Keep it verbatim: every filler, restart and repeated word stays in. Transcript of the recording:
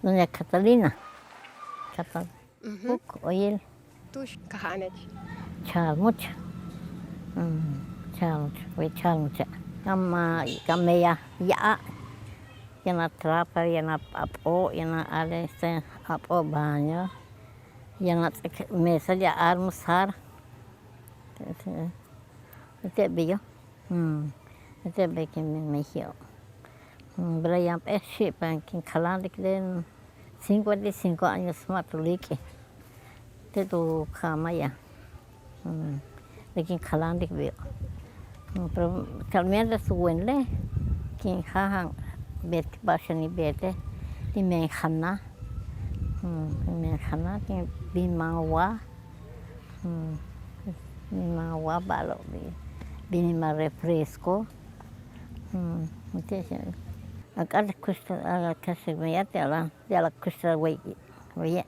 Doña Catalina. Catal. Uk oyil. Tu'ux kaja'anech. Chalmuch. Chalmuch, way chalmucha'. Kama, kama ya, ya. Yaan a trapa, yaan a p'o', yaan a ale, este, a p'o' baño. Yaan a ts'ik mesa ya almorzar. Este, beyo. Este bey que me, me dio. Bela yaan p'éel xi'ipal kin kalantik de cincuenta y cinco años ma' tu líik'il. Te' tu kama ya. Le kin kalantik beyo'. Pero también de su wenle' kin jajan beetik ba'ax in beete'. Tin men janal. Tin men janal, tin bin ma' wa. Bin ma' wa ba'alo', bin ma' refresco. Ak'al kuxtal a kasi meyaj ti'al a kuxtal wey, weye'.